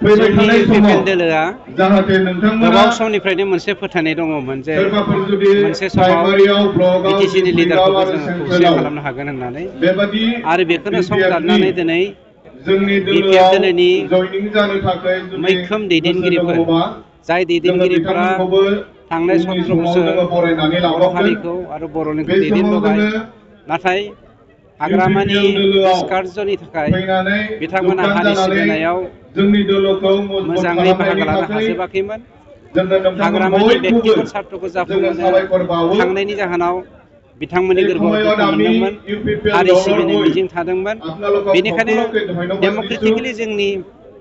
जोंनि इउपिपिएल दोलोआ गोबाव समनिफ्रायनो मोनसे फोथायनाय दङमोन जे मोनसे समाव बिटिसिनि लिडारखौबो जोङो खौसे खालामनो हागोन होननानै आरो बेखौनो संदाननानै दिनै बिपिएफ दोलोनि मैखोम दैदेनगिरिफोर जाय दैदेनगिरिफोरा थांनाय 17 बोसोर बर' हारिखौ आरो बर'निखौ दैदेनबोबाय नाथाय हाग्रामानि निष्कार्जनि थाखाय बिथांमोना हारि सिबिनायाव मोजाङै बाहागो लानो हाजोबाखैमोन। हाग्रामानि बेक्तिगत स्वार्थखौ जाफुंहोनो थांनायनि जाहोनाव बिथांमोननि गोरबोआव दुखु मोनदोंमोन, हारि सिबिनो मिजिं थादोंमोन। बेनिखायनो डेम'क्रेटिकेलि जोंनि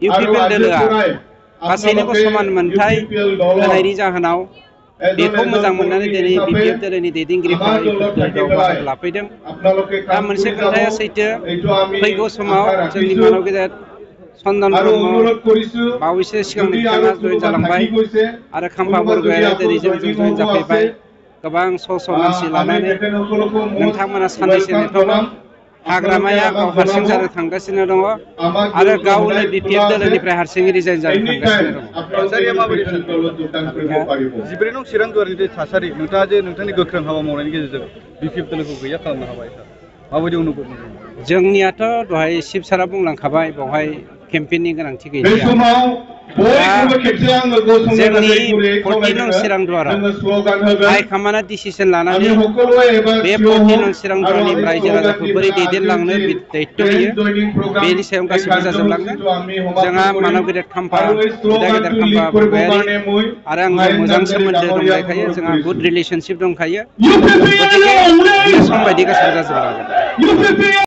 इउपिपिएल दोलोआ गासैनोबो समान मोनथाय होनायनि जाहोनाव बेखौ मोजां मोननानै दिनै बिपिएफ दोलोनि दैदेनगिरिफोरा इउपिपिएल दोलोआव बाहागो लाफैदों। दा मोनसे खोथाया सैथो, फैगौ समाव जोंनि मानब गेदेर चन्दन ब्रह्म बावैसो सिगांनो बिथाङा जयेन जालांबाय आरो खाम्फा बरग'यारिया दिनै जोंजों जयेन जाफैबाय। गोबां स' मानसि लानानै नोंथांमोना साननैसो नेथ'गोन। हाग्रामाया गाव हारसिं जानो थांगासिनो दङ आरो गावनो बिपिएफ दोलोनिफ्राय हारसिङै रिजाइन जानो थांगासिनो दङ। थासारिया माबायदि सान? 14 नं चिरां दुवारनि थासारि नोंथाङा जे नोंथांनि गोख्रों हाबा मावनायनि गेजेरजों बिपिएफ दोलोखौ गैया खालामनो हाबाय माबायदि अनुभब मोनो? जोंनियाथ' दहाय शिब सारा बुंलांखाबाय बेवहाय केम्पेइननि गोनांथि गैलिया। जोंनि 14 नं चिरां दुवाराव हाइकमान्डआ डिसिसन लानानै बे 14 नं चिरां दुवारनि रायजो राजाखौ बोरै दैदेनलांनो दायित्व होयो बेनि सायाव गासिबो जाजोबलांगोन। जोंहा मानब गेदेर खाम्फा बिदा गेदेर खाम्फा बरग'यारि आरो आंजों मोजां सोमोन्दो दंलायखायो, जोंहा गुड रिलेसनशिप दंखायो। गतिके बियो सम बायदि गासिबो जाजोबलांगोन।